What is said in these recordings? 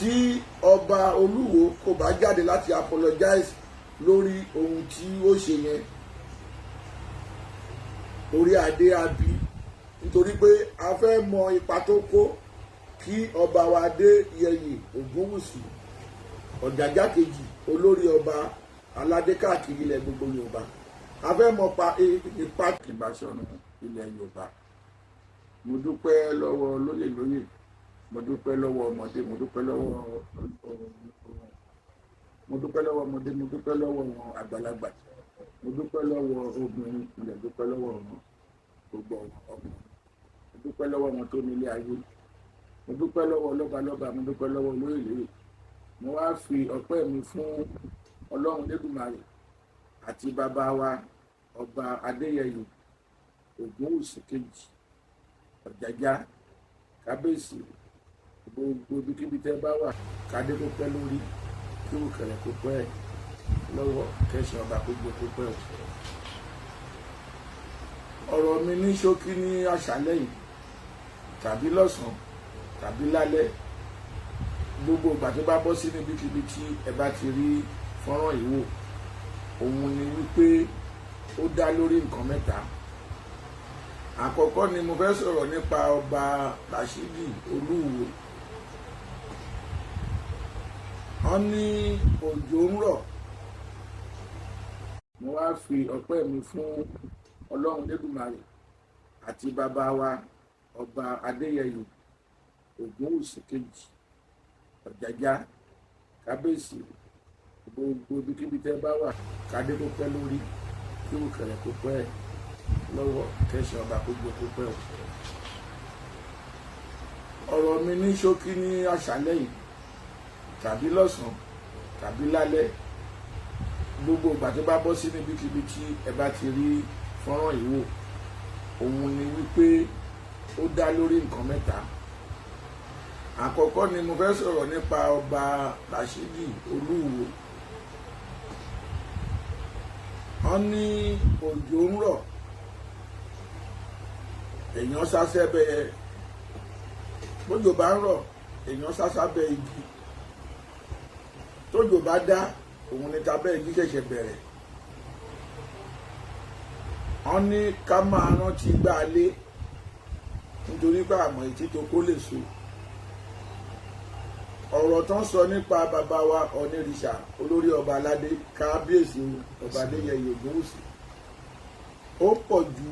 Tí ọba Olúwo kò bá jáde láti apologize lórí ohun tí ó ṣe yẹn, orí adé á bí, nítorí pé a fẹ́ mọ ipa tó kó kí ọba wa Adéyẹyè Ògúnwùsì Ọ̀jájá kejì, olórí ọba aládé káàkiri ilẹ̀ gbogbo Yorùbá. A fẹ́ mọ pa ipa ìbáṣọ̀run ilẹ̀ Yorùbá. Mo dúpẹ́ lọ́wọ́ lóyè lóyè, mo dúpẹ́ lọ́wọ́ ọmọdé, mo dúpẹ́ lọ́wọ́ ọmọdé, mo dúpẹ́ lọ́wọ́ wọn àgbàlagbà, mo dúpẹ́ lọ́wọ́ obìnrin, mo dẹ̀ dúpẹ́ lọ́wọ́ wọn gbogbo ọkùnrin, mo dúpẹ́ lọ́wọ́ wọn tó nílé ayé, mo dúpẹ́ lọ́wọ́ lọ́balọ́ba, mo dúpẹ́ lọ́wọ́ olóyè lóyè. Mo wá fi ọpẹ́ mi fún Ọlọ́run Lẹ́dùmarè àti bàbá wa, ọba Adéyẹyè Ògúnwùsì kejì Ọ̀jájá. Kábíyèsí, gbogbo ibikíbi tẹ́ bá wà, kádé kó pẹ́ lórí, kí òkèrè kó pẹ́ lọ́wọ́, kẹsàn ọba kó gbé kó pẹ́ o. Ọ̀rọ̀ mi ní ṣókí ní àṣálẹ́ yìí, tàbí lọ́sàn-án, tàbí lálẹ́, gbogbo ìgbà tó bá bọ́ sí níbikíbi tí ẹ bá ti rí fọ́nrán yìí wò, òun ni wípé ó dá lórí nǹkan mẹ́ta. Àkọ́kọ́ ni mo fẹ́ sọ̀rọ̀ nípa ọba Rashidi Olúwo. Wọ́n ní òjò ń rọ̀. Mo wá fi ọpẹ́ mi fún Ọlọ́run Lẹ́dùmarè àti bàbá wa, ọba Adéyẹyè Ògúnwùsì kejì Ọ̀jájá. Kábíyèsí, gbogbo ibikíbi tẹ́ bá wà, kádé kó pẹ́ lórí, kí òkèrè kó pẹ́ lọ́wọ́, kẹsàn ọba kó gbé kó pẹ́ o. Ọ̀rọ̀ mi ní ṣókí ní àṣálẹ́ yìí, tàbí lọ́sàn-án, tàbí lálẹ́, gbogbo ìgbà tó bá bọ́ sí níbikíbi tí ẹ bá ti rí fọ́nrán yìí wò, òun ni wípé ó dá lórí nǹkan mẹ́ta. Àkọ́kọ́ ni mo fẹ́ sọ̀rọ̀ nípa ọba Rashidi Olúwo. Wọ́n ní òjò ń rọ̀, èèyàn sásẹ́ bẹ́ẹ̀. Bójò bá ń rọ̀, èèyàn sásá bẹ́ igi. Tójò bá dá, òun ni tabẹ́ igi ṣẹ̀ṣẹ̀ bẹ̀rẹ̀. Wọ́n ní ká máa rántí gbá lé, nítorí pé àmọ́ ètí tó kó lè so. Ọ̀rọ̀ tó ń sọ nípa bàbá wa Ọ̀nìrìṣà, olórí ọba aládé, kábíyèsí ọba Adéyẹyè Ògúnwùsì, ó pọ̀ ju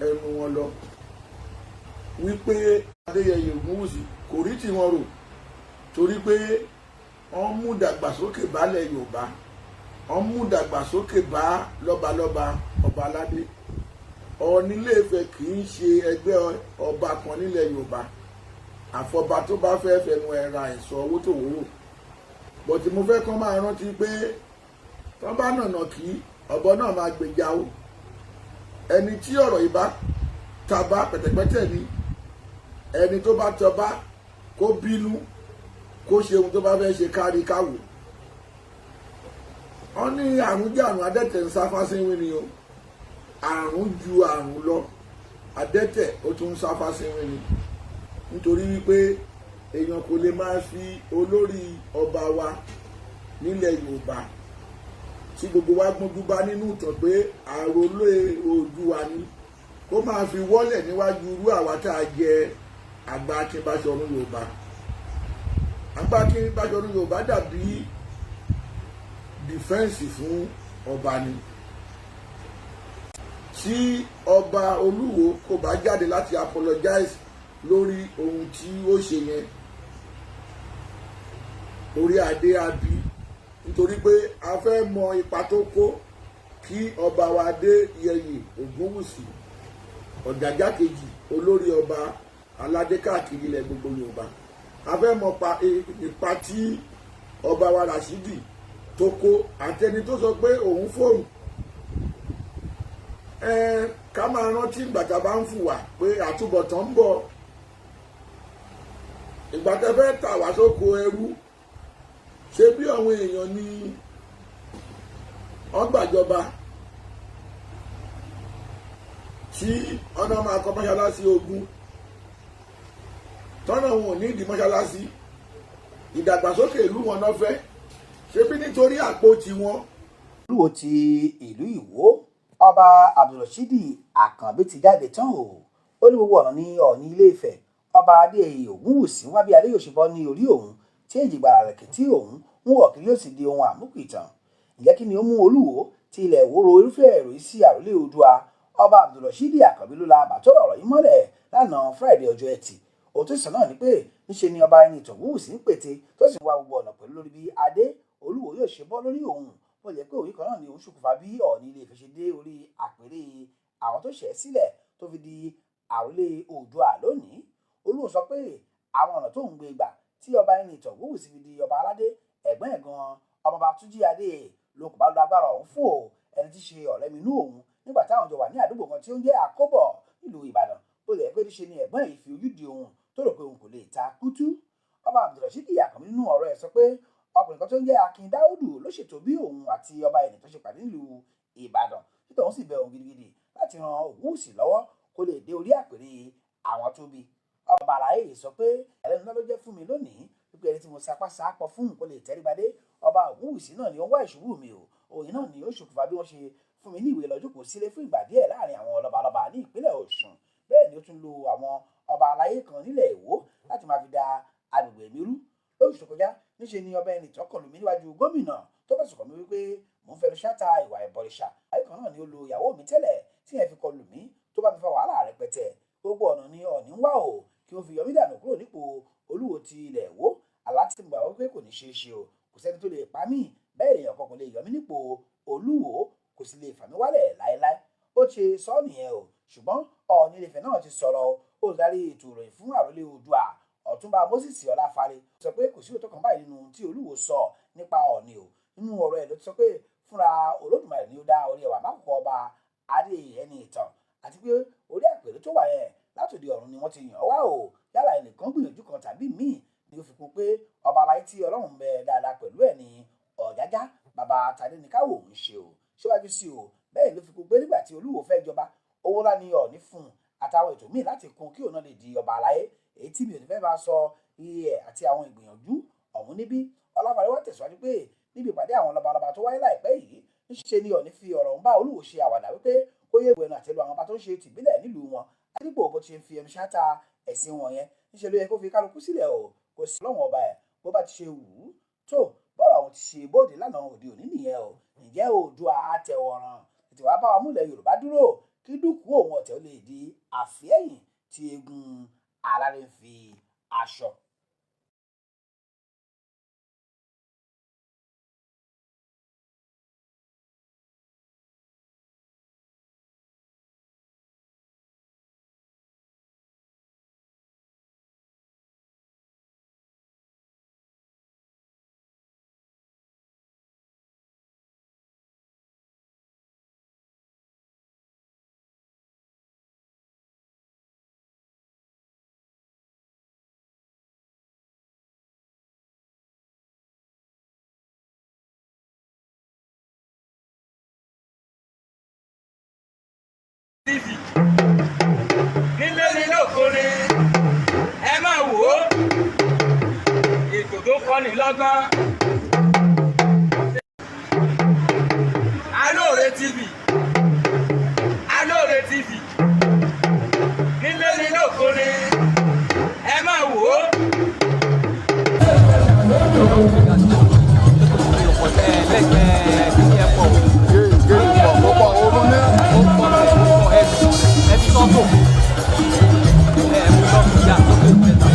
ẹnu wọn lọ, wípé Adéyẹyè Ògúnwùsì kò rí tiwọn rò, torí pé wọ́n mú dàgbàsókè bálẹ̀ Yorùbá, wọ́n mú dàgbàsókè bá lọ́balọ́ba, ọba aládé. Ọọ̀ni Ilé-Ifẹ̀ kì í ṣe ẹgbẹ́ ọba kan nílẹ̀ Yorùbá, àfọba tó bá fẹ́ fẹnu ẹ̀ ra ẹ̀sọ́ owó tó wúrò. Bọ̀tí mo fẹ́ kán máa rántí pé tán bá nànà kí ọ̀bọ náà máa gbèjà o. Ẹni tí ọ̀rọ̀ yìí bá taba pẹ̀tẹ̀pẹ̀tẹ̀ ni ẹni tó bá tọba kó bínú, kó ṣe ohun tó bá fẹ́ ṣe kárí káwò. Wọ́n ní àrùn jẹ́ àrùn, adẹ́tẹ̀ ń sá fásínwín ni o. Àrùn ju àrùn lọ, adẹ́tẹ̀ ó tún ń sá fásínwín ni, nítorí wípé èèyàn kò lè máa fi olórí ọba wa nílẹ̀ Yorùbá tí gbogbo wa gbọ́njú bá nínú ìtàn pé àròlé Oòduà ni, kó máa fi wọ́lẹ̀ níwájú irú àwa tá a jẹ àgbà Akínbáṣọ̀run Yorùbá. Àgbà Akínbáṣọ̀run Yorùbá dàbí defence fún ọba ni. Tí ọba Olúwo kò bá jáde láti apologize lórí ohun tí ó ṣe yẹn, orí adé á bí, nítorí pé a fẹ́ mọ ipa tó kó kí ọba wa Adéyẹyè Ògúnwùsì Ọ̀jájá kejì, olórí ọba aládé káàkiri ilẹ̀ gbogbo Yorùbá. A fẹ́ mọ ipa tí ọba wa Rashidi tó kó, àtẹni tó sọ pé òun fóònù ẹ. Ká máa rántí ìgbà tá a bá ń fùwà pé àtúbọ̀tán ń bọ̀. Ìgbà tẹ́ fẹ́ tà wá sóko ẹrú, ṣé bí àwọn èèyàn ní wọ́n gbàjọba tí ọ̀nà máa kọ́ mọ́ṣáláṣí 20, tọ́nà wọn ò ní ìdí mọ́ṣáláṣí. Ìdàgbàsókè ìlú wọn náà fẹ́ ṣebí nítorí àpò tiwọn. Olúwo ti ìlú Ìwó, Ọba Abdulrasheed Àkànbí ti jáde tán o. Ó ní gbogbo ọ̀nà ní Ọọ̀ni Ilé-Ifẹ̀, Ọba Adéyẹyè Ògúnwùsì ń wá bí adé yóò ṣe bọ́ ní orí òun, tí èjìgbara ìlẹ̀kẹ̀ tí òun ń wọ̀ kiri yóò sì di ohun àmúpìtàn. Ǹjẹ́ kí ni ó mú Olúwo ti ilẹ̀ Ìwó ro irúfẹ́ èrò yìí sí àrólé Oòduà? Ọba Abdulrasheed Àkànbí ló la àbátọ̀rọ̀ ọ̀rọ̀ yìí mọ́lẹ̀ lánàá Friday, ọjọ́ Ẹtì. Ohun tó sọ náà ni pé níṣe ni Ọba Ẹnìtàn Ògúnwùsì ń pète tó sì ń wá gbogbo ọ̀nà pẹ̀lú lórí bí adé Olúwo yóò ṣe bọ́ lórí òun, bó jẹ́ pé òun kan náà ni òun ṣokùnfà bí Ọọ̀ni Ilé-Ifẹ̀ ṣe dé orí àpèrè àwọn tó ṣẹ̀ sílẹ̀ tó fi di àrólé Oòduà lónìí. Olúwo sọ pé àwọn ọ̀nà tó ń gbé gbà tí Ọba Ẹnìtàn Ògúnwùsì fi di ọba aládé, ẹ̀gbọ́n ẹ̀ gan, Ọmọọba Túnjí Adéyẹyè, ló kò bá lo agbára ọ̀hún fún o, ẹni tí ṣe ọ̀rẹ́ mi inú òun nígbà táwọn jọ wà ní àdúgbò kan tí ó ń jẹ́ Àkóbọ̀ nílùú Ìbàdàn, bó lẹ̀ pé níṣe ni ẹ̀gbọ́n yìí fi ojú di òun tó rò pé òun kò lè ta kútú. Ọba Abdulrasheed Àkànbí nínú ọ̀rọ̀ ẹ̀ sọ pé ọkùnrin kan tó ń jẹ́ Akin Dáúdù ló ṣètò bí òun àti Ọba Ẹnìtàn ṣe pàdé nílùú Ìbàdàn, títọ̀ òun sì bẹ òun gidigidi láti ran Ògúnwùsì lọ́wọ́ kó lè dé orí àpèrè àwọn tó bí. Ọba àlàyé sọ pé ẹlẹ́nu náà ló jẹ́ fún mi lónìí wípé ẹni tí mo sapá sápọ̀ fún kó lè tẹ́rígbadé, Ọba Ògúnwùsì náà ni ó ń wá ìṣubú mi o. Òyìn náà ni ó ṣokùnfà bí wọ́n ṣe fún mi ní ìwé lọ́jọ́ sílé fún ìgbà díẹ̀ láàrin àwọn lọ́balọ́ba ní ìpínlẹ̀ Ọ̀ṣun. Bẹ́ẹ̀ ni ó tún lo àwọn ọba aláyé kan nílẹ̀ Ìwó láti máa fi da agbègbè mi rú. Lóṣù tó kọjá, níṣe ni Ọba Ẹnìtàn kọlù mí níwájú gómìnà tó fẹ̀sùn kàn mí wípé mò ń fẹnu ṣáta ìwà ìbọ̀rìṣà. Ayé kan náà ni ó lo ìyàwó mi tẹ́lẹ̀ tí yẹn fi kọlù mí tó bá mi fa wàhálà rẹpẹtẹ. Gbogbo ọ̀nà ni Ọọ̀ni ń wá o kí wọ́n fi yọ mí dànù kúrò nípò Olúwo ti ilẹ̀ Ìwó. Àlá tí mo gbà wípé kò ní ṣeé ṣe o. Kò sẹ́ni tó lè pa mí, bẹ́ẹ̀ lèèyàn kan kò lè yọ mí nípò Olúwo, kò sì lè fà mí wálẹ̀ láéláé. Ó ṣe sọ nìyẹn o. Ṣùgbọ́n Ọọ̀ni Ilé-Ifẹ̀ náà ti sọ̀rọ̀. Olùdarí ètò ìròyìn fún àròlé Oòduà, Ọ̀túnba Moses Ọláfárè, sọ pé kò sí òótọ́ kan báyìí nínú ohun tí Olúwo sọ nípa Ọọ̀ni o. Nínú ọ̀rọ̀ ẹ̀ ló ti sọ pé fúnra Olódùmarè ni ó dá orí ẹwà mákòókò Ọba Adéyẹyè Ẹnìtàn, àti pé orí àpèrè tó wà yẹn látòdì ọ̀run ni wọ́n ti yàn wá o. Yálà ẹnìkan gbìyànjú kan tàbí míì ni ó fi kún pé ọba aláyé tí Ọlọ́run bẹ dáadáa pẹ̀lú ẹ̀ ní Ọ̀jájá bàbá Tadéníkàwò ń ṣe o síwájú sí o. Bẹ́ẹ̀ ló fi kún pé nígbà tí Olúwo fẹ́ jọba, owó ńlá ni Ọọ̀ni fún un àtàwọn ètò míì láti kún kí òun náà lè di ọba aláyé, èyí tí mi ò ní fẹ́ máa sọ iye ẹ̀ àti àwọn ìgbìyànjú ọ̀hún níbí. Ọláfàrẹ́ wá tẹ̀síwájú pé níbi ìpàdé àwọn lọ́balọ́ba tó wáyé láìpẹ́ yìí, níṣe ni Ọọ̀ni fi ọ̀rọ̀ ń bá Olúwo ṣe àwàdà wípé kó yé ìwẹ̀nu àtẹ́lu àwọn ọba tó ń ṣe tìbílẹ̀ nílùú wọn, dípò bó ti ń fi ẹnu ṣáta ẹ̀sìn wọn yẹn, níṣe ló yẹ kó fi kálukú sílẹ̀ o, kò sí lọ́wọ́n ọba ẹ̀ bó bá ti ṣe wù ú tó. Bọ́rọ̀ ọ̀hún ti ṣe bóde lánàá òde òní nìyẹn o. Ǹjẹ́ Oòduà àtẹ̀wọ̀ràn tètè wàá bá wa múlẹ̀ Yorùbá dúró kí dúkùú òun ọ̀tẹ̀ ó lè di àfẹ́yìn tí eegun aláré ń fi aṣọ. TV nílé ní lókore, ẹ máa wò ó, ètò tó kọ́ni lọ́gbọ́n. Alóore TV, Alóore TV, nílé ní lókore, ẹ máa wò ó. Lẹ́gbẹ̀ẹ́ kìíní ẹ̀ pọ̀. Ó pọ̀, ó ní. Ó pọ̀, ó pọ̀. Ẹ fi sọ́tò, ẹ mú sọ́tò yá sọ́tò ìfẹ́ta.